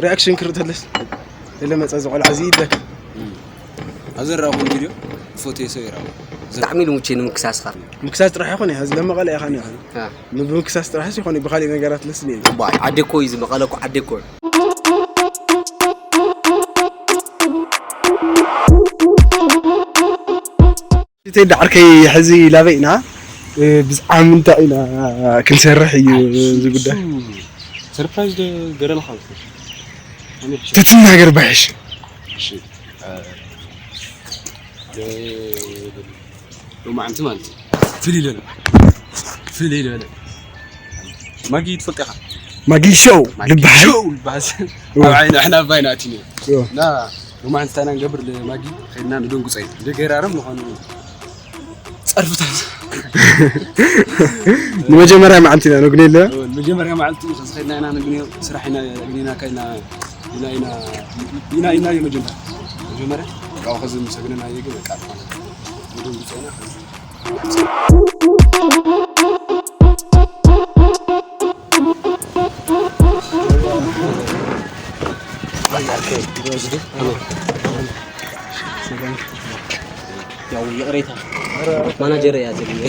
ሪኣክሽን ክርኢ ተለስ። ለመጸ ዝቆልዓ እዚ ይደክ። ኣብ ዘረኣኹም ቪድዮ ፎቶ የሰው ይረኣኹ። ብጣዕሚ ኢሉ ምቼ ንምክሳስኻ። ምክሳስ ጥራሕ ይኾን እያ፣ ዝለመቐለ ኢኻ ነኻ። አ፣ ንምክሳስ ጥራሕ ይኾን ብኻሊእ ነገራት ለስሊ። ባይ ዓዲ እኮ እዩ ዝመቐለ እኮ ዓዲ እኮ እዩ። ቴዲ ዓርከይ ሕዚ ላበይ ኢና። ብዛዕባ ምንታይ ኢና ክንሰርሕ እዩ እዚ ጉዳይ። ሰርፕራይዝ ዶ ገረልካ? ትትናገር ባሕሽ። እሺ። ሎማዓንቲ ማለት እዩ። ፍልይ ኢለ ፍልይ ኢለ ማጊ ትፈልጥ ኢኻ? ማጊ ሾው ልበሃል። ሾው ልበሃል። ኣብ ዓይና ኣሕና ኣባይና ኣቲኒ። እና ሎማዓንቲ እንታይ ኢና ንገብር? ማጊ ከድና ንደንጉፀ እዩ። ደገራረም ምዃኑ ጸርፍታት። ንመጀመርያ መዓልቲ ኢና ነግኔለ። መጀመርያ መዓልቲ እዩ። ከዚ ከድና ኢና ነግኔዮ። ስራሕ ኢና ነግኔና ከድና ኢና ኢና ኢና ኢና መጀመርያ መጀመርያ ያው ከዚ ምስ ኣግነናዮ ግን በቃ ንደንጉፀ ኢና። ያው ይቕሬታ ማናጀር እያ ዝብል።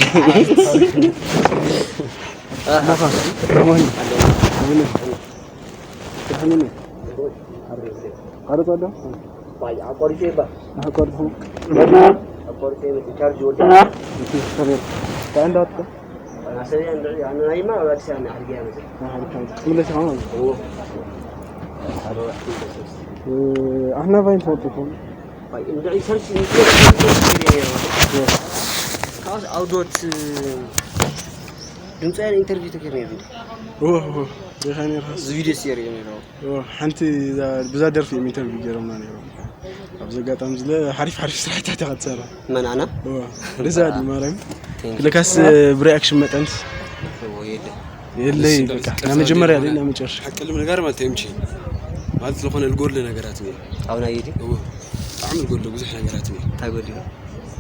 ቀረጽ ወደ ባይ አቆሪቼ ይባል አቆርጥኩ አቆሪቼ ይባል ቻርጅ ወደ ታንዳት አሰያ እንደ ያነ ናይማ አዲስ ያነ አድርጌ ያመሰ ምለስ ሆነ ኦ አህና ባይን ተወጥኩ ባይ እንደ ሪሰርች ካስ አውዶት ድምፃውያን ኢንተርቪው ተገይሩ ነይሩ። ኦሆ ይኸኔ ራስ እዚ ቪድዮ ሲሪ ነይሩ። ሓንቲ ብዛ ደርፊ እዮም ኢንተርቪው ገይሮምና ነይሮም። ኣብዚ ኣጋጣሚ ዝለ ሓሪፍ ሓሪፍ ስራሕታት ኢኻ ትሰርሕ። መን ኣና? ደዛ ዲ ማርያም ክለካስ ብሪኣክሽን መጠንስ የለ የለይ። በቃ ናይ መጀመርያ ላይ ናይ መጨረሻ ሓቂ ልም ነገር ማለት ኤምጂ ማለት ዝኾነ ልጎድለ ነገራት ነው። ኣብ ናይ የዲ ብጣዕሚ ልጎድለ ብዙሕ ነገራት ነው። እንታይ ጎዲሉ?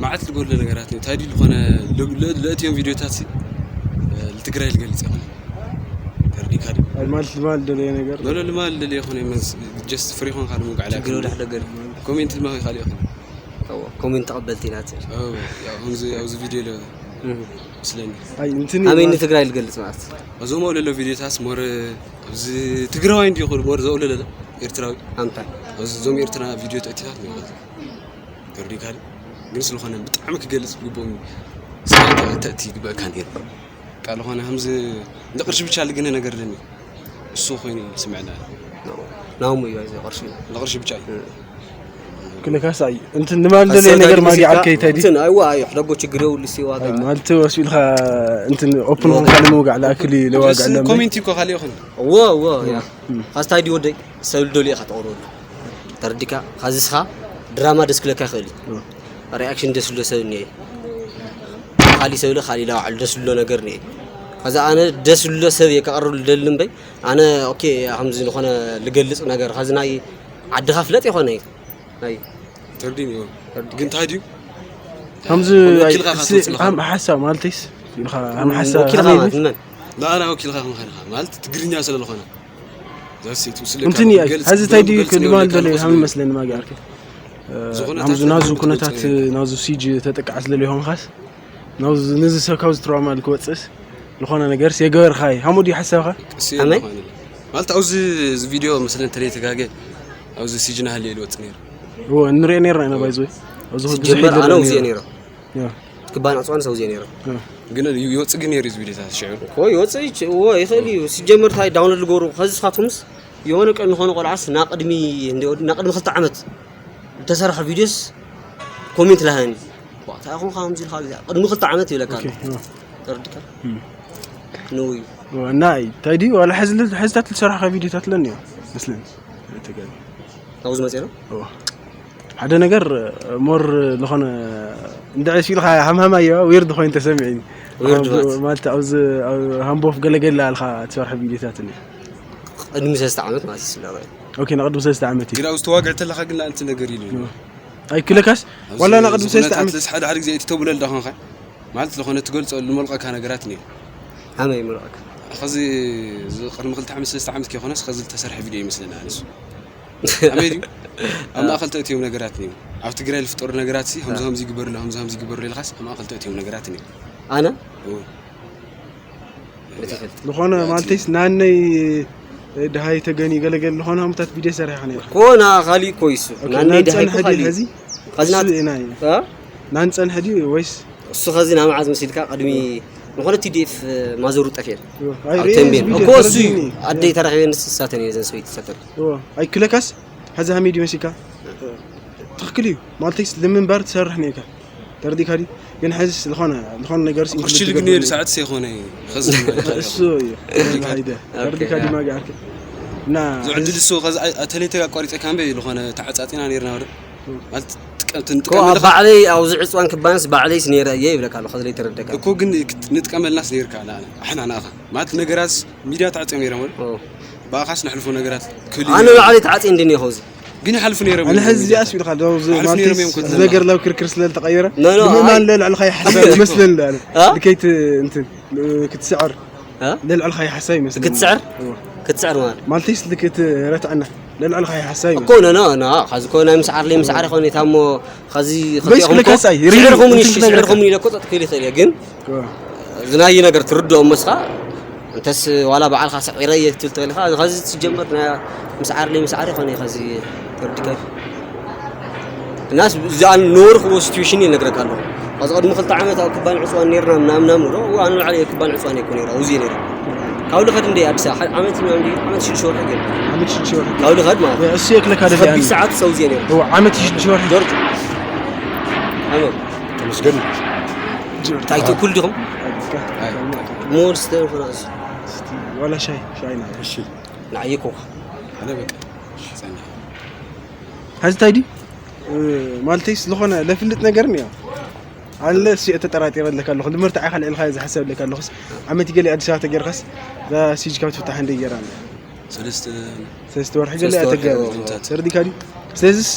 መዓት ልጎድለ ነገራት ነው። ታዲ ዝኾነ ለእትዮም ቪዲዮታት ሲ ልትግራይ ልገልጽ ይኾነ ተርዲካ ዲ ማለት ልማል ደለየ ነገር ሎሎ ልማል ደለየ ይኾነ መስ ጀስት ፍሪ ኾን ካልሙ ጋዕላ ችግር ወደ ደገር ኮሜንት ልማ ካልእ ይኾነ ኮሜንት ተቐበልቲ ኢና ትብል ከምዚ ኣብዚ ቪዲዮ ለ ስለኒ ኣይ እንትን ኣበይ ንትግራይ ልገልጽ ማለት እዞም ኣውለሎ ቪዲዮታት ሞር ኣብዚ ትግራዋይ እንዲ ይኹን ሞር ዘውለለ ኤርትራዊ ኣምታ ኣብዚ ዞም ኤርትራ ቪዲዮ ተእቲታት ማለት ተርዲካ ግን ስለኾነ ብጣዕሚ ክገልጽ ግቦም ተእቲ ግበእካ ነይሩ ቃል ኾነ ከምዚ እንደ ቅርሺ ብቻ ልግነ ነገር ለኒ እሱ ኮይኑ ስምዕና ናውሙ እዩ እዚ ቅርሺ እንደ ቅርሺ ብቻ እዩ ክልካስ ኣይ እንትን ንማል ደለየ ነገር ማጊ ዓርከይ ተዲ እንትን ኣይዋ ኣይ ሕደጎ ችግር የብሉ ሲ ዋጋ ማለት ወሲልካ እንትን ኦፕን ሆንካ ንምውጋዕ ለኣክል ለዋጋ ኣለምበይ ኮሜንት እኮ ካልእ ይኹን እዎ እዎ ያ ካስታይ ዲ ወደይ ሰብ ልደልዩ ኢኻ ተቕርበሉ ተረዲካ ካዚ ስኻ ድራማ ደስ ክለካ ይኽእል እዩ ሪኣክሽን ደስ ዝብሎ ሰብ እኒአ ካሊእ ሰብ ለ ካሊእ ላባዕሉ ደስ ዝብሎ ነገር እኒአ ከዚ ኣነ ደስ ዝብሎ ሰብ እየ ከቕርብ ልደሊ እምበይ ኣነ ኦኬ ከምዚ ዝኾነ ልገልፅ ነገር ከዚ ናይ ዓድኻ ፍለጥ ይኾነ እዩ ናይ ተርዲን እዩ ግን እንታይ ድዩ ከምዚ ወኪልካ እስ- ክትወፅእ ከም ሓሳብ ማለትይስ ኢልካ ከም ሓሳብ ወኪልካ ከመይ ማለት ኢሉ? ምን ንኣና ወኪልካ ክንኸልካ ማለት ትግርኛ ስለ ዝኾነ ዛሴት ስለ እንትን እያ ሀዚ ታይ ድዩ ክልማል ደለ ሃም መስለኒ ማጋ ኣርኪ ዝኾነ ሀምዚ ታይ ናዙ ዝኾነ ኩነታት ታይ ናዙ ሲጅ ተጠቃዕ ስለ ሊሆንካስ ናዙ ንዚ ሰብ ካብዚ ትራውማ ክወፅእስ ዝኾነ ነገርስ የገበርካ እዩ ሃሙ ድዩ ሓሳብካ ቀስ ከመይ? ዝኾነ ማለት ኣብዚ እዚ ቪዲዮ መስለን ተለይ ተጋገ ኣብዚ ሲጅና ህልየ ልወፅ ነይሩ እዎ ንሪኦ ነርና ኢና ባይዞ ኣብዚ ብዙሕ ጀመር ኣነ ይደረግ ውፅኦ ነይሩ። ነይሮ ክባን ኣፅዋን ሰውፅኦ ነይሮ ግን ይወፅእ ግን ነይሩ እዚ ቪዲዮታት ሽዑ እኮ ይወፅእ ይች- እዎ ይኽእል እዩ ሲጀመር ታይ ዳውንሎድ ልገብሩ ከዚ ስኻትኩምስ የሆነ ቀን ዝኾነ ቆልዓስ ናቅድሚ እንዲ- ናቅድሚ ክልተ ዓመት ዝተሰርሐ ቪዲዮስ ኮሜንት ላሃኒ እንታይ ኹን ከምዚ ኢልካ ግዜ ቅድሚ ክልተ ዓመት ይብለካ ኣሎ። ኦኬ፣ እዎ። ተረዲካ ንው እዩ እዎ፣ እና እንታይ ድዩ ዋላ ሕዚ ል- ሕዝታት ዝሰርሖ ቪዲዮታት ለኒ እዮም መስለኒ ተገ ናብዚ መፅእ ነው ሓደ ነገር ሞር ዝኾነ እንድዒ ሲልካ ሃምሃማ እዮ ዊርድ ኮይኑ ተሰሚዑ ዊርድ ማለት? ማለት ኣብዚ ኣብ ሃምቦፍ ገለገለ ኣልካ ትሰርሐ ቪዲዮታት እኒ ቅድሚ ሰለስተ ዓመት ማለት እዩ ስለ ኦኬ ንቅድሚ ሰለስተ ዓመት እዩ ግን ኣብዚ ተዋግዕ ተለካ ግን ለኣንቲ ነገር ኢሉ እዩ ኣይክለካስ ዋላ ንቅድሚ ሰለስተ ዓመት ለስ ሓደ ሓደ ግዜ እቲ ተብለል ዳኾንካ ማለት ዝኾነ ትገልፀሉ መልቀካ ነገራት እኒኦ ሃመይ ምልቀካ ኸዚ እዚ ቅድሚ ክልተ ዓመት፣ ሰለስተ ዓመት ከይኮነስ፣ ኸዚ ዝተሰርሐ ቪድዮ ይመስለኒ ኣነስ። ኣመይ ድዩ? ኣብ ማእከል ተእትዮም ነገራት እዮም። ኣብ ትግራይ ዝፍጠሩ ነገራት ሲ፣ ከምዚ ከምዚ ይግበሩ ኣሎ፣ ከምዚ ከምዚ ይግበሩ ኣሎ ኢልካስ፣ ኣብ ማእከል ተእትዮም ነገራት እዮም። ኣነ? እዎ። ዝኾነ ማለተይስ፣ ናነይ ድሃይ ተገን ይገለገል ዝኾነ፣ ከምታት ቪድዮ ሰሪሐ ነይረ። ኮና ካሊእ እኮ ይሱ። ኦኬ፣ ናነይ ድሃይ ናንፀን እኮ ሕዲ ካሊእ። ኸዚ ናት-፣ ኸዚ እ? ናንፀን ሕዲ ወይስ እሱ ኸዚ ናመዓዝ መሲልካ? ቅድሚ ዝኾነ ቲ ዲ ኤፍ ማዘሩ ጠፊኤን። እዎ። ኣይ፣ ኣብ ሪኤ ተንቤን። ቪድዮ እኮ እሱ እዩ። ተረዲኒ። ኣደይ ተረኺበን ንስሳተን እየ ዘን ሰበይቲ ዝሰጠል። እዎ። ኣይ፣ ክለካስ፣ ሐዚ ሃመይ ድመሲካ? ትኽክል እዩ። ማለተይስ፣ ንምንባር ትሰርሕ ነይካ። ተረዲካ ድዩ? ግን ሐዚ ዝኾነ፣ ዝኾነ ነገር ሲ ክሽል ግን ኢምፕሊመንት የሉ ትገብር ሰዓት ሰይኾነ እዩ። ኸዚ እሱ እዩ። ተረዲካ ድዩ? ተረዲካ ድዩ? ማጊ ዓርኪ? እና ዝዕድል እሱ ኸዚ ኣይ-፣ ኣተለይተ ኣቋሪፀካ እምበይ ዝኾነ ተዓፃፂና ነይርና ወደ ማለት ጥቀምቲ እኮ ኣብ ንጥቀመልኻ ባዕለይ ኣብዚ ዕፅዋን ክባንስ ባዕለይስ ነይረ እየ ይብለካ ኣሎ። ኸዚ ለይተረደካ። እኮ ግን ክት-፣ ንጥቀመልናስ ነይርካ ንኣና። ኣሕና ንኣኻ። ማለት ነገራት ሚድያ ተዓፅዮም ነይሮም ወደ? ኦ። ብኣኻስ ነሕልፎ ነገራት ክህሉ ኣነ ይኽእል። ባዕለይ ተዓፅየ እንድን እየ ኸዚ። ግን ይሓልፉ ነይሮም ኣነ እዮም ሐዚ ሚድያ። እዚኣስ ኢልካ ዶ፣ ዝ-፣ ይሓልፉ ነይሮም ማለትስ እዮም እዚ ክልና። ነገር ላብ ክርክር ስለ ዝተቐየረ፣ ኖ፣ ኖ፣ ንምእማን ኣይ-፣ ለልዕልኻ ይሓስብ ኣይ-፣ ይመስለኒ ኣነ። አ? ልከይት እንትን፣ ክትስዕር። አ? ለልዕልኻ ይሓስብ ይመስለኒ። ክትስዕር? እዎ። ክትስዕር ማለት? ማለትስ ልክት ረትዐና። ለልዕልኻ ይሓስብ እኮ፣ ይመስለኒ። ኖ፣ ኖ፣ ኖ፣ ኸዚ እኮ ናይ ምስዓር ለይ ምስዓር ይኾን እታ እሞ፣ ኸዚ በይስ ክልቲኦም ክለካስ እኮ ኣይ፣ ሪል ስዕርኹምኒ፣ እንትን ስዕርኹምኒ ኢለ እኮ ጸጥ ክብል ይኽእል እየ፣ ግን እዎ። እዚ ናይ ነገር ትርድኦ መስኻ፣ እንተስ ዋላ ባዕልኻ ስዒረ እየ ክትብል ትኽእል ኢኻ። ኸዚ ትጀመር ናይ ምስዓር ለይ ምስዓር ይኾን እዩ ኸዚ ተረዲካ። እናስ እዚኣ ንወርኽዎ ሲትዌሽን ይነግረካ ኣለኹ። ኣብዚ ቅድሚ ክልተ ዓመት ኣብ ክባን ዕፅዋን ነይርና ምናምን ምናምን ዶ፣ እዋ፣ ኣነ ባዕለይ ኣብ ክባን ዕፅዋን እየ እኮ ነይረ፣ ኣብዚ እየ ነይረ። ካብኡ ልኸድ እንደ ኣዲስ ኣበባ፣ ዓ-፣ ዓመት ምናምን ድዩ? ዓመት ሽዱሽተ ወርሒ ግን። ዓመት ሽዱሽተ ወርሒ። ካብኡ ልኸድ ማለት እዩ። እሱ የክለካ ደፊኣኒ። ከቢድ ሰዓት ሰው እየ ነይረ። እዎ፣ ዓመት ሽዱሽተ ወርሒ። ጆርጅ። ኣመ። ተመስገን። ታይ ትእኩል ዲኹም? ኣይ። ሞንስተር ፍራንስ። እስቲ ዋላ ሻይ፣ ሻይ ና። እሺ። ንዓይ ኮካ። ኣነ በቃ። ጸና። ሐዚ ታይ ድዩ? እ፣ ማለተይስ ዝኾነ ለፍልጥ ነገር እኒኦ። ኣነ እሱ እየ ተጠራጢረ ኣለካ ኣለኹ። ልምርታ ኢኻ ልዕልኻ እየ ዝሓሰብ ኣለካ ኣለኹስ። ዓመት ገለ ኣዲስ ኣበባ ተገይርካስ፣ እዛ ሲጅ ካብ ትፍታሕ እንደ ገይራ ኣላ። ሰለስተ ሰለስተ ወርሒ ገለ ሰለስተ ወርሒ ተገይራ። እዎ። ተረዲካ ድዩ? ስለዚስ፣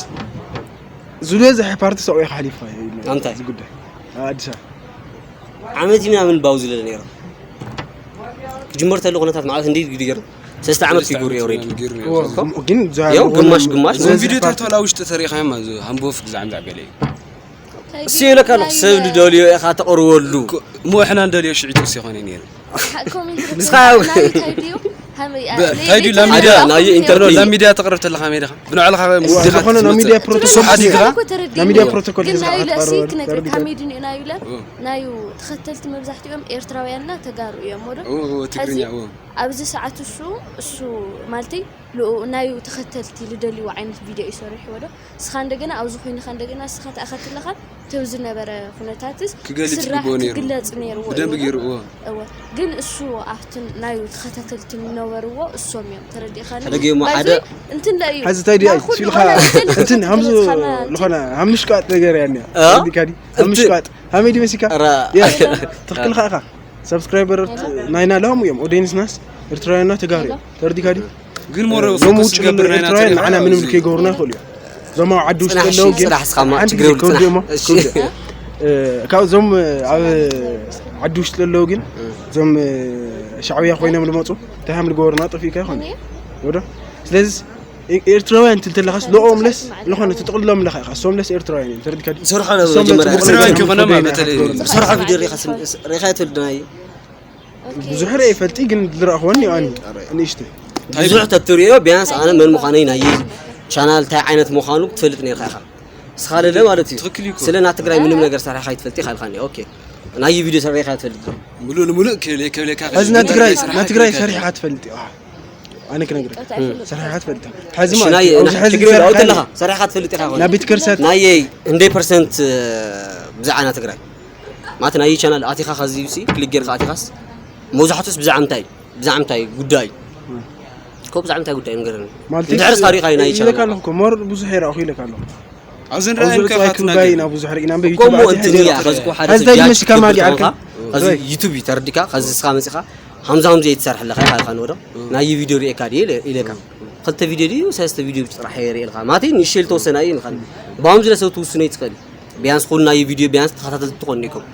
ዝብሎ ዝሕ ፓርቲ ሰው ኢኻ ሓሊፍካ እዩ። ኣንታይ? እዚ ጉዳይ። ኣብ ኣዲስ ኣበባ። ዓመት እዩ ምናምን ባው ዝለለ ነይሩ። ክጅመር ተሎ ኩነታት ማለት እንዴት ግዲ ገይሩ? ሰለስተ ዓመት ይጉር እዩ ኦልሬዲ። ገይሩ ነይሩ። እዎ፣ ግን ያው ግማሽ ግማሽ እዞም ቪዲዮታት ተላ ውሽጢ ተሪእኻዮም፣ እዚ ሃምቦፍ ግዛዕ ምዛዕ ገለ እዩ። እሱ ይብለካ ኣሎ፣ ሰብ ዝደልዮ ኢኻ ተቕርበሉ። እኮ፣ እሞ እሕና እንደልዮ ሽዒ ጥቅሲ ይኾነ ነይሩ። ኮሜንት ንስኻ ያው ናይ ታይ ድዩ? ሃመይ፣ በ-፣ ናይ ታይ ድዩ? ላብ ሚድያ፣ ኢንተርቪው። ላብ ሚድያ ተቕርብ ተለኻ ሜድኻ። ብንዕልኻ እዋ፣ ምስድኻ ዝኾነ ናይ ትመጽእ። ሚድያ ፕሮቶኮል እሶም ሓዲግኻ? እኮ ተረዲኡ ግን እዩ። ናዩ ለሲ ክነግረካ ተረዲኡ። ሃመይ ድዩ ናዩ ለ-፣ እዎ። ናዩ ተኸተልቲ መብዛሕትኦም ኤርትራውያንና ተጋሩ እዮም፣ ወዶ? እዎ፣ እዎ፣ ትግርኛ፣ ሕዚ እዎ። ኣብዚ ሰዓት እሱ፣ እሱ ማለተይ ልኡ-፣ ናዩ ተኸተልቲ ልደልይዎ ዓይነት ቪድዮ እዩ ሰሪሕዎ ዶ? እስኻ እንደገና ኣብዚ ኮይንኻ እንደገና እስኻ ተኣኸትለኻ ተው ዝነበረ ኩነታትስ ክገልጽ ስራሕ ይግብኦ ነይሩ። ክግለጽ ነይርዎ ብደንብ እዩ። ገይሩ፣ እዎ። እወ። ግን እሱ ኣብቲ ናዩ ተኸታተልቲ ዝነበርዎ እሶም እዮም። ተረዲእኻኒ? ሓደ ገይሞ ባይዘ ሓደ እንትን ለ እዩ። ሕዚ ታይ ድያ? ናኹሉ ሲልኻ ዋላ ልደሊ እንትን ተኸታተልቲ ሃምዞ ዝኾነ ዝኾነ ሃምሽ ቃጥ ነገር ያንያ። እ? ዲካዲ ሃምሽ እንትን ቃጥ ሃመይ ዲመሲካ? ራ- ያ፣ ትኽክል ኻ ኢኻ። ሰብስክራይበር ናይና ለሆም እዮም። ኦዲየንስናስ ኤርትራውያንና ተጋሩ እዮም። ተረዲካ ድዩ? ግን ሞረ እ፣ ሎም ፎከስ ውጭ ዝገብር ዘለዉ ናይና ኤርትራውያን ተሪኻ ንዓና ምንም እዚ ልከይገብሩና ይኽእሉ እዮም። እዞም ኣብ ዓዲ ውሽጢ ጽናሕ ዘለዉ እሺ፣ ግን ጽናሕ እስኻ እማ ዓዲ ችግር የብሉ፣ ጽናሕ። ከውዲኦማ፣ እሺ። ከውዲኦም። እ፣ ካብ እዞም ኣብ ዓዲ ውሽጢ ዘለዉ ግን እዞም ሻዕብያ ኮይኖም ልመጹ እንታይ ሃም ልገበሩና ጠፊእካ ይኾን? ወዶ ስለዚ ኤ-፣ ኤርትራውያን ትል ተለኻስ ሎኦምለስ ዝኾነ ትጥቕልሎም ኣለኻ ኢኻ። እሶምለስ ኤርትራውያን እዮም። ተረዲካ ድዩ? ዝሰርሖ ነበሩ እሶምለስ መጀመርያ። ትጥቕልሎም ዝሰርሖ ኣለኻ። ከይኮነ ማ በተለይ ሪኻ ዝሰርሖ ቪድዮ ሪኻ ስም-፣ ሪኻ ይፈልጥ ናይ ኦኬ። ብዙሕ ርኤ ይፈልጥ ግን ዝረኣኽወኒ ኣኒ ንእሽተይ። ብዙሕ ተትሪኦ ቢያንስ ኣነ መን ምዃነይ ናይ ቻናል እንታይ ዓይነት ምዃኑ ክትፈልጥ ነርካ ኢኻ። ስኻ ለለ ማለት እዩ። ትኽክል እዩ እኮ። ስለ ናይ ትግራይ ምንም ነገር ሰሪሕካ ይትፈልጥ ኢኻ ኢልካኒ። ኦኬ። ናይ ቪድዮ ሰሪሕካ ትፈልጥ። ሙሉእ ንሙሉእ ክብል ከብለካ እዚ ናይ ትግራይ፣ ናይ ትግራይ ሰሪሕካ ትፈልጥ ኢኻ። ኣነ ክነግረካ። ሰሪሕካ ትፈልጥ። ሕዚ እሺ፣ ማለት ናይ፣ እዩ፣ ኣብዚ ናይ ሕዚ ትግራይ ሰሪሕካ ኣውጥለኻ፣ ትፈልጥ። ሰሪሕካ ትፈልጥ ኢኻ። ናይ ቤት ክርስቲያን ናየይ ክንደይ ፐርሰንት ብዛዕባ ናይ ትግራይ? ማለት ናይ ቻናል ኣቲኻ ኸዚ ሲ ክሊክ ጌርካ ኣቲኻስ መብዛሕትኡስ ብዛዕባ እንታይ? ብዛዕባ እንታይ ጉዳይ? እኮ ብዛዕባ እንታይ ጉዳይ ንገረኒ። ማለት እንድሕር ስ-፣ ታሪኻይ ናይ ኢለካ ቻናል ኣለኹ እኮ፣ ሞር ብዙሕ ይረኣኹ ኢለካ ኣለኹ። ኣብዚ ኣብዚ ንረኣየን ዕፅዋይ ከፋትና ክባይ ገይሩ። ኢና ብዙሕ ርኢና እምበር እኮ ዩቱብ እሞ ኣቲ እንትን ሓዚኻ እያ፣ ትፈልጥ። ኸዚ እኮ ሓደ ሓዚ ሰብ እንታይ ጃጅ ይመስልካ ክትብል ማጊ ዓርከ? ከለኻ፣ ኸዚ ሮይ። ዩቱብ እዩ ተረዲካ፣ ኸዚ እስኻ መጺኻ ሃምዛ ሃምዚ እየ ትሰርሕ ኣለኻ ኢኻ ንወዶ። እም። ናይ ቪድዮ ርኤካ ድየ ኢለ-፣ ኢለካ። እም። ክልተ ቪድዮ ድዩ ሰለስተ ቪድዮ ጥራሕ እየ ርኤልካ። ማለተይ ንእሽተይ ልተወሰነ እየ ኢልካ። ብሃምዚ ለሰብ ትውስኖ ይትኽእል። ቢያንስ ኩሉ ናይ ቪድዮ ቢያንስ ተኸታተልቲ ትኾኑ ኢኹም።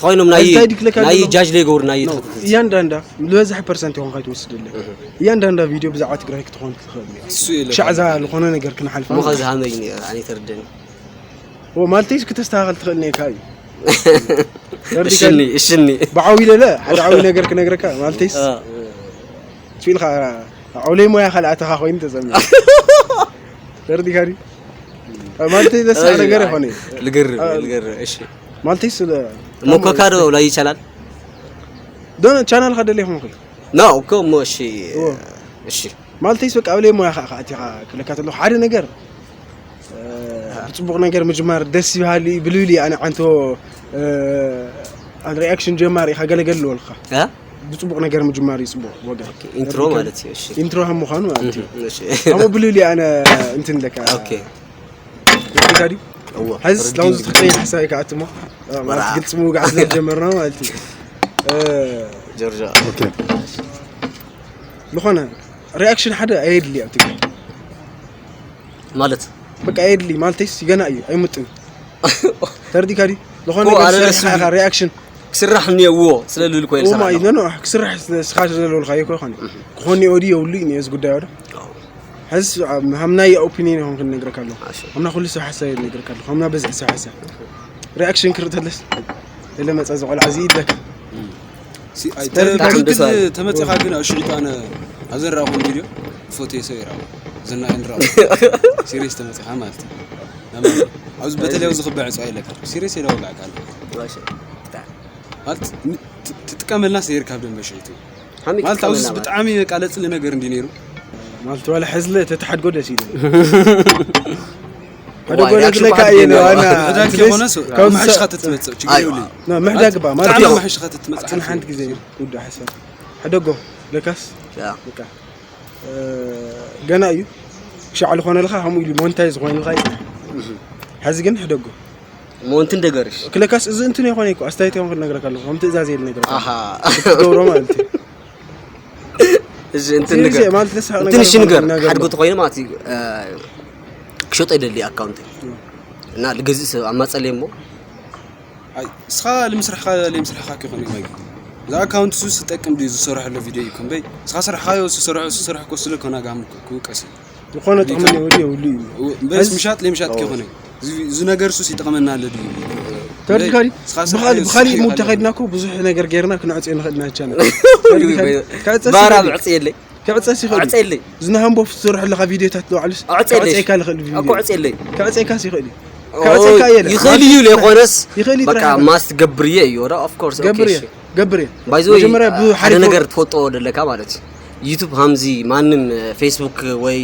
ተኾይኖም ናይ እንታይ ድክለካ ናይ ኣለኹ? ጃጅ ለይገብሩ ናይ እያንዳንዳ ዝበዝሕ ፐርሰንት ይኾን ከይትወስድ ደለ እያንዳንዳ ቪድዮ ብዛዕባ ትግራይ ክትኾን ትኽእል እያ። እሱ የለ ሻዕዛ ዝኾነ ነገር ክንሓልፎ እሞ ከዚ ሃመይ ኣነ ተርደኒ ማለተይስ ክተስተኻኸል ትኽእል ነካ እዩ። እሽኒ እሽኒ ብዓው ኢለለ ሓደ ዓዊ ነገር ክነግረካ ማለተይስ ፊልካ ዓውለይ ሞያ ካልኣተኻ ኮይኑ ተሰሚ ተርዲካ ዲ ማለተይ ዘስዕ ነገር ይኾነ ልግር ልግር እሺ ማለተይስ ሞኮካ ዶ ላይ ይቻላል ዶነ ቻናል ከደለ ይኾንኩ ኖ እኮ እሞ እሺ እሺ ማለተይስ በቃ ኣብለይ ሞያ ከዓ ኣቲኻ ክለካ ተለኹ ሓደ ነገር ብፅቡቕ ነገር ምጅማር ደስ ይበሃል እዩ ብልብል እዩ ኣነ ዓንቶ ሪኣክሽን ጀማሪ ኢኻ ገለገል ልበልካ እ? ብፅቡቕ ነገር ምጅማር እዩ ፅቡቕ ወገን ኢንትሮ ማለት እዩ እሺ ኢንትሮ ከም ምዃኑ ማለት እዩ እሺ ኣብኡ ብልብል እዩ ኣነ እንትን ለካ ኦኬ ሪካ ድዩ እዎ ሐዚ ላውዚ ትኽክለኛ ሓሳብ ይከኣት እሞ ማለት ግልፂ ምውጋዕ ስለ ጀመርና ማለት እዩ እ፣ ጆርጆ ዝኾነ ሪኣክሽን ሓደ ኣየድሊ ኣብ ትግራይ ማለት በቃ ኣየድሊ ማለተይስ ገና እዩ ኣይምጥን ተርዲካ ዲ ዝኾነ እኮ ነገር ኣነ ሰሪሕካ ረሲዑ ኢኻ ሪኣክሽን ክስራሕ እኒኦዎ ስለ ልብል ኮይነ ኦ ስራሕ ማይ ኣለዎ። ኖ ኖ ክስራሕ ስለ- ስኻ ስለለውልካ ይኮ ይኾን ክኾን ይኦ ድዩ የብሉ እዩ ነዚ ጉዳይ ወደ ሕዚ ሃምናይ ኦፒኒየን ይኾን ክንነግረካ ኣለኹ እሺ። ሃምና ኩሉ ሰብ ሓሳብ ይነግረካ ኣለኹ ሃምና በዝሒ ሰብ ሓሳብ ሪኣክሽን ክርኢ ተለስ ተለመፀ ዝቆልዓ እዚ ይድለካ ሲ- ኣይ፣ ብጣዕሚ ተ- ደስ በሃሊ። ተመፂኻ ግን ኣብ ሽዒቱ ኣነ ኣብ ዘረኣኹን ቪድዮ ፎቶ ሰው ይረኣ ዝና ንረኣ ሲሪየስ ተመፂኻ ማለት እዩ። ኣብዚ በተለይ ኣብዚ ክበዕ ዕፅዋ የለካ ሲሪየስ የለ ወላዕካ ኣለ ማለት ን- ት- ትጥቀመልና ሰይር ካብ ደንበ ሽዒቱ ሓሚ ማለት ኣብዚ ክትቀመና ብጣዕሚ በቃ ለፅሊ ነገር እንዲ ነይሩ ማለት ዋላ ሕዝለ ተተሓድጎ ደስ ኢሉ ዋይ፣ ሪኣክሽን ለካ በሓቂ እየ ነው። ዋና ሕዳግ ትንሽ የኾነ ሰው ካብ መሓሽኻ ሰ- ተትመፅእ ችግር ኣይ፣ የብሉን ና፣ ምሕዳግ ባ ማለት ብጣዕሚ ያው መሓሽኻ ተትመፅእ ፅንሓንቲ ግዜ እዩ ውዳ ሓሳብ ሕደጎ ለካስ ያ። በቃ እ፣ ገና እዩ ክሻዕ ዝኾነልካ ከምኡ ኢሉ ሞንታይ ዝኾነልካ ይፅንሕ ሕዚ ግን ሕደጎ ሞንትን ደገርሽ ክለካስ እዚ እንትን የኾነ ይኮ ኣስተያየት የኾን ክነግረካ ኣለኹ ከም ትእዛዝ የለ ነገር ኣሃ ገብሮ ማለት እዩ እዚ እንትን ሲሪየስ ነገር ማለት ንስሓቅ እንትን ነገር እሺ ንገር ነገር ሓድጎ ነው። ተኮይኑ ማለት እዩ እ፣ ክሸጦ ይደሊ ኣካውንት እና ልገዝእ ሰብ ኣማፀለ እሞ ኣይ፣ እስኻ ልምስራሕካ ለምስራሕካ ክኾን እዩ ማይ እዛ ኣካውንት ሱ ዝጠቅም ድዩ ዝሰርሐሎ ቪድዮ እዩ እምበይ እስኻ ስራሕካዮ ዝሰርሖ ዝሰርሕ ኮ ስለ ኮና ጋም ክውቀስ እዩ ዝኾነ ጥቕሚ ወዲ የብሉ እዩ እምበይስ ምሻጥ ለምሻጥ ክኾነ እዚ ነገር ሱስ ይጠቕመና ኣሎ ድዩ ተርዲካ ድዩ? እስኻ ስራሕ ብኻሊ- እዩ ብኻሊእ ስራሕ ሙድ እዩ ተኸድና እኮ ብዙሕ ነገር ጌርና ክንዕፅዮ ንኽእል ኢና ቻነል ባራ ከዕፀስ ይኽእል እዩ። ብዕፅየለይ ከዕፀስ ይኽእል እዩ። ዕፀየለይ እዚ ንሃምቦ ትሰርሑ ኣለኻ ቪዲዮታት ትለዋዕልስ ዕፀየለይ ከዕፀየካ ልኽእል እዩ እኮ ዕፀየለይ ከዕፀየካ ይኽእል እዩ ኦ፣ ከዕፀየካ የለ ይኽእል እዩ ዘይኮነስ ይኽእል እዩ በቃ ጥራሕ ማስት ገብርየ እዩ ወደ ኦፍኮርስ ገብር እየ ገብር እየ ባይዞ መጀመርያ ሓደ ብሓደ ነገር ትፈልጦ ደለካ ማለት እዩ ዩቱብ ሃምዚ ማንም ፌስቡክ ወይ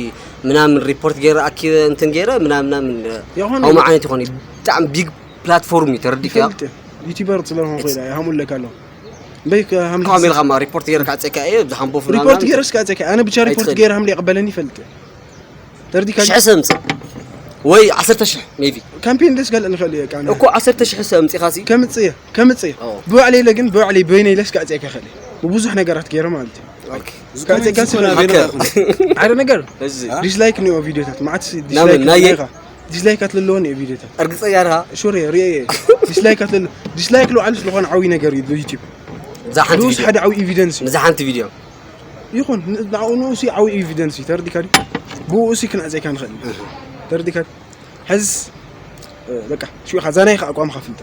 ምናምን ሪፖርት ገይረ ኣኪበ እንትን ገይረ ምናምን ምናምን ይኾን ከምኡ ዓይነት ይኾን እዩ ብጣዕሚ ቢግ ፕላትፎርም እዩ ተረዲካ ይፈልጥ ዩቲበር ስለሆንኩ ኢላ ይሃሙለካ ኣለኹ እምበይ ከም ካብ ኢልካ ማ ሪፖርት ገይረ ካፀካ እየ ብዝሓንቦ ሪፖርት ገይረ እስካ ጸካ ኣነ ብቻ ሪፖርት ኣይትኽእል። ገይረ ሃምሊ ይቕበለኒ ይፈልጥ ተርዲካ ሽሕ ሰምፅ ወይ ዓሰርተ ሽሕ ሜቢ ካምፔን ደስ ጋል ንኽእል እየ ቃና እኮ ዓሰርተ ሽሕ ሰምፂኻ ሲ ከምጽየ ከምጽየ ኦ። ብባዕለይ ኢለ ግን ብባዕለይ በይነ ኢለ እስካ ጸካ ይኽእል እየ ብብዙሕ ነገራት ገይረ ማለት እዩ ኦኬ። ካብ ጸካ ዝኾነ ስለ ቤላ ሓደ ነገር እዚ ዲስላይክ ንዮ ቪዲዮታት ማዓት ናምን ዲስላይክ ናየ ናይኻ ዲስላይካት ለለዎ ንዮ ቪዲዮታት እርግፀኛ ድኻ ሹር እየ ሪኤ እየ ዲስላይካት ለለ ዲስላይክ ልውዓል ዝኾነ ዓብዪ ነገር እዩ ብዩቲብ እዛ ሓንቲ ብስ ቪድዮ ሓደ ዓብዪ ኤቪደንስ እዩ እዛ ሓንቲ ቪድዮ ይኹን ንዕኡ ንኡሲ ዓብዪ ኤቪደንስ እዩ ተረዲካ ድዩ ብኡ ሲ ክንዕዘይካ ንኽእል ኢና ተረዲካ ድዩ? ሕዝ በቃ ሽዑ ኸዛ ናይ ኣቋምካ ፍልጥ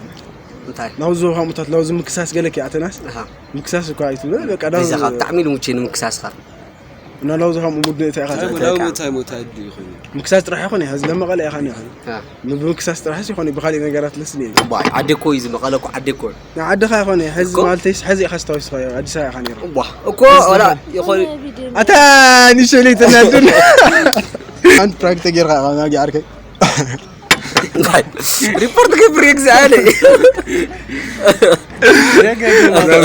እንታይ ናብዚ ሃሙታት ናብዚ ምክሳስ ገለ ኪኣተናስ ኣሃ። ምክሳስ እኳ ኣይትብለ በቃ ዳው- ዲዛኻ ብጣዕሚ ኢሉ ሙቼ ንምክሳስ ኻር እና ናብዚ ሃሙ ሙድ እንታይ ኢኻ እንታይ ትብል? ሞ- ዳው እንታይ ሞታ ድዩ ይኾን ምክሳስ ጥራሕ ይኾን እያ ሕዚ ለመቐለ ኢኻ ኒኻ አ። ብምክሳስ ጥራሕ ሲ ይኾን ብኻሊእ ነገራት ለስኒ እዩ ባይ ዓዲ እኮ እዩ ዝመቐለ እኮ ዓዲ እኮ እዩ ንዓድኻ ይኾን እያ ሕዚ እኮ? ማለተይስ ሕዚ ኢኻ ስታዊስኻ ኣዲስ ኣበባ ኢኻ ነይርካ ዋ እኮ ወላ ይኾን ኣታ ንሸለይ ተናድር ሓንቲ ፕራንክ ተጌርካ ኢኻ ናጊ ዓርከይ እንታይ ሪፖርት ገብር የግዛኣለ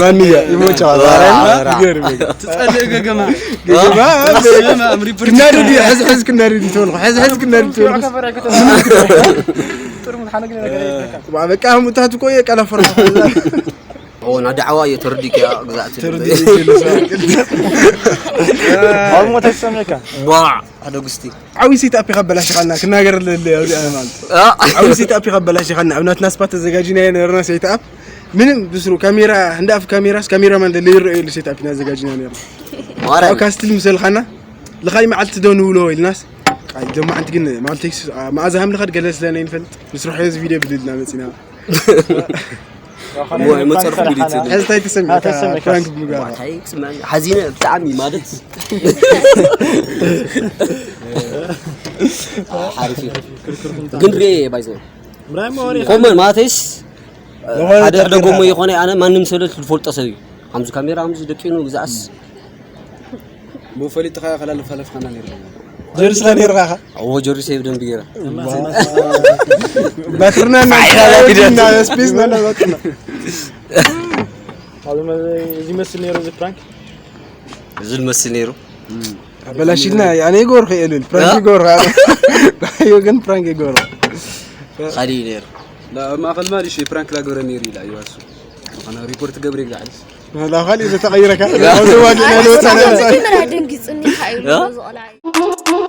ማንያ ይሞጫ ራ- ራ- ይገርም ትጸልእ ገገማ ገገማ ሰላም ሪፖርት ክናደድ እዩ ሕዚ ሕዚ ክናደድ እዩ ተበልኩ ሕዚ ሕዚ ክናደድ ተበልኩ በቃ ሙታት እኮ የቀላፈረ ኦ ና ዳዕዋ እዮ ተረዲክ እያ ግዛእቲ ኣልሞት ኣይሰሚዕካ ባዕ ሓደ ጉስቲ ዓብዪ ሴትኣፕ ኢኻ በላሽኻና ክናገር ለለ ኣብዚ ኣነ ማለት አ፣ ዓብዪ ሴትኣፕ ኢኻ በላሽኻና ኣብ ናትና ስፓ ተዘጋጅናዮ ነበርና ሴትኣፕ ምንም ብስሩ ካሜራ እንዳ ኣፍ ካሜራስ ካሜራማን ደለ ይረኣየሉ ሴት ኣፕ ኢና ኣዘጋጅና ነርና። ማራ ኣብ ካስትል ምሰልኻና ልኻይ መዓልቲ ዶ ንብሎ ኢልናስ ቃይ ደማ ሓንቲ ግን ማልቴክስ መኣዛ ሃምልኻ ገለ ስለ ናይ ንፈልጥ ምስርሖ እዚ ቪድዮ ብልልና መጺና። ወይ መጸርፉ ግዲት ሕዝታይ ተሰሚዕካ ተሰሚዕካ። ፍራንክ ብምግባር እንታይ ስማን ሓዚነ ብጣዕሚ ማለት ሓሪፍ እዩ። ግን ሬ ባይዘ ብራሂም ወሬ ኮመን ማለትስ ሓደ ደጎሞ ይኾነ ኣነ ማንም ሰብ ዝፈልጦ ሰብ እዩ። ሓምዚ ካሜራ ሓምዚ ደቂኑ ግዛስ ብፈሊጥኻ ከላለፋለፍካና ነርና። ጀርስ ላ ነርካ ኣዎ ጀርስ ብደንብ ገይራ ባትርና እና ስፔስ እና ባትርና እዚ መስል ነሩ እዚ ፕራንክ እዚ መስል ነይሩ ኣበላሽልና ኣነ ይጎርኩ የሉል ፕራንክ ይጎርኩ ኣዮ ግን ፕራንክ ይጎርኩ ካሊ ነይሩ ማእኸል ማሊሽ ፕራንክ ላገረ ነይሩ ኢላ ይዋሱ ሪፖርት ገብረ ይግዛዕልስ ላኻል ኢሉ ተቐይረካ ኣብዚ ዋጊ ናይ ወፃ ናይ ወፃ መጀመርያ ደንጊፅኒ ኢኻ ኢሉ ዝቆልዓ እዩ